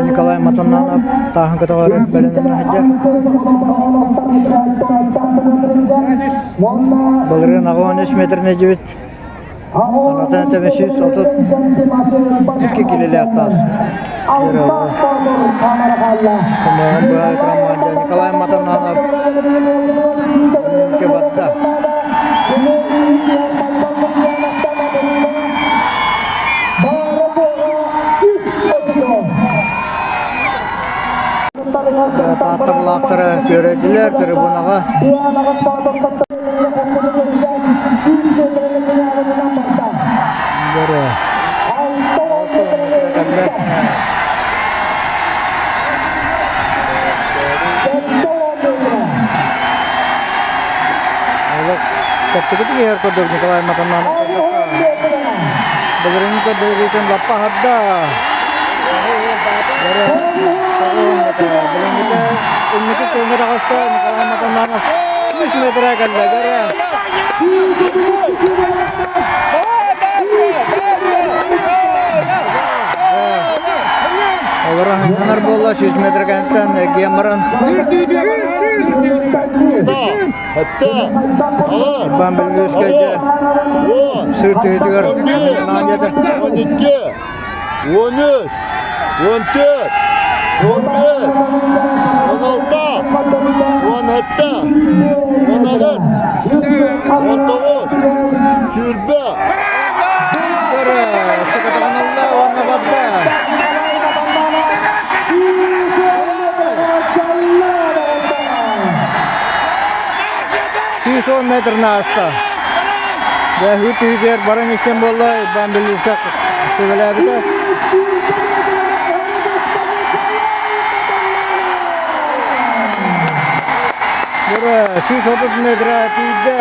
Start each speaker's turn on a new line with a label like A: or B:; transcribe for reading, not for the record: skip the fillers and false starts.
A: Николай Матаннанов тааһын көтөҕөр бэлэмнэнэ сылдьар. Былырыын 83 метрин эдьибит. Анатан этэбэ 132 килилээх таас. Сымыаҕын быһа ытырамаан Николай Матаннанов батта. Таатта булаахтара күөрэйдилэр трибунаҕа. Чэпчэкитик иһэр курдук Николай Матаннанов Былырыыҥҥы көрдөрүүтүн лаппа аһарда. Билиҥҥитэ инники күөҥҥэ таҕыста Николай Матаннанов 100 метрэ кэллэ. Дьэрэ. Олорон ханар буолла 100 метр кэнниттэн эргийэн баран Урбаан Бүлүүскэйгэ сыр түһүтүгэр
B: 12, 13, 14, 15, 16, 17, 18, 19, 20.
A: Сыкатаҕыналла уонна барда. 110 метр ааста. Дьэ, үт-үтүгэр баран истэн буолла, Иван Беллиска сүбэлээбитэ. Бара 130 метр тиийдэ.